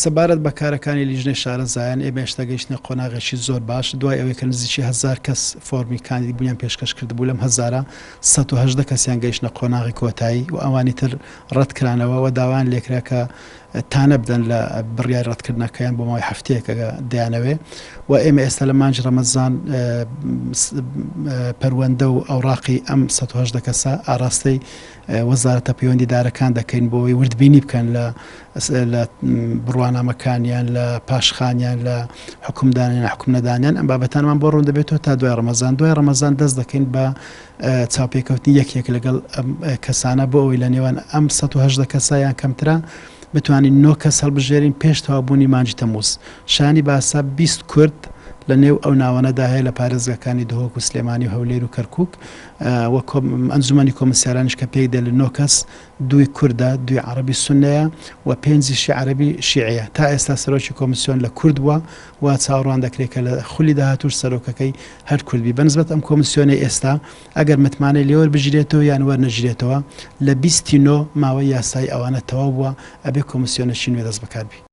سەبارەت بە کارەکانی لیژنەی شارەزایان، ئێمە ئێشتا گەیشتینە قۆناغێکی زۆر باش، دوای ئەوەی کە نزیکی هەزار کەس فۆرمی کاندیدبوونیان پێشکەش کردبوو، لەم هەزارە 118 کەسیان گەیشتنە قۆناغی کۆتایی و ئەوانی تر ڕەتکرانەوە و داوایان لێکرا کە تانە بدەن لە بڕیاری ڕەتکردنەکەیان بۆ ماوەی هەفتەیەک ئەگە دەیانەوێ و ئێمە ئێستا لە مانگی ڕەمەزان پەروەندە و ئەوراقی ئەم 118 کەسە ئاراستەی وەزارەتە پەیوەندیدارەکان دەکەین بۆ ئەوەی وردبینی بکەن لە لە بڕوانامەکانیان لە پاشخانیان لە حکومدانیان حکوم نەدانیان ئەم بابەتانمان بۆ ڕوون دەبێتەوە تا دوای ڕەمەزان دوای ڕەمەزان دەست دەکەین بە چاوپێکەوتنی یەک یەک لەگەڵ ئەم کەسانە بۆ ئەوەی لە نێوان ئەم 118 کەسە یان کەمترە بتوانین نۆ کەس هەڵبژێرین پێش تەواوبوونی مانگی تەمووز. شایانی باسە 20 کورد لە نێو ئەو ناوانەدا هەیە لە پارێزگاکانی دهۆک و سلێمانی و هەولێر و کەرکووک و ئەنجومەنی کۆمسیارانیش کە پێک دێت لە نۆ کەس دووی کوردە، دووی عەڕەبی سوننەیە و پێنجیشی عەرەبی شیعەیە. تا ئێستا سەرۆکی کۆمسیۆن لە کورد بووە و چاوەڕوان دەکرێت کە لە خولی داهاتووش سەرۆکەکەی هەر کورد بی. بەنسبەت ئەم کۆمسیۆنەی ئێستا ئەگەر متمانەی لێ وەربگیرێتەوە یان وەرنەگیرێتەوە لە 20 ی نۆ ماوەی یاسایی ئەوانە تەواو بووە ئەبێ کۆمسیۆنێکی نوێ دەست بەکار بی.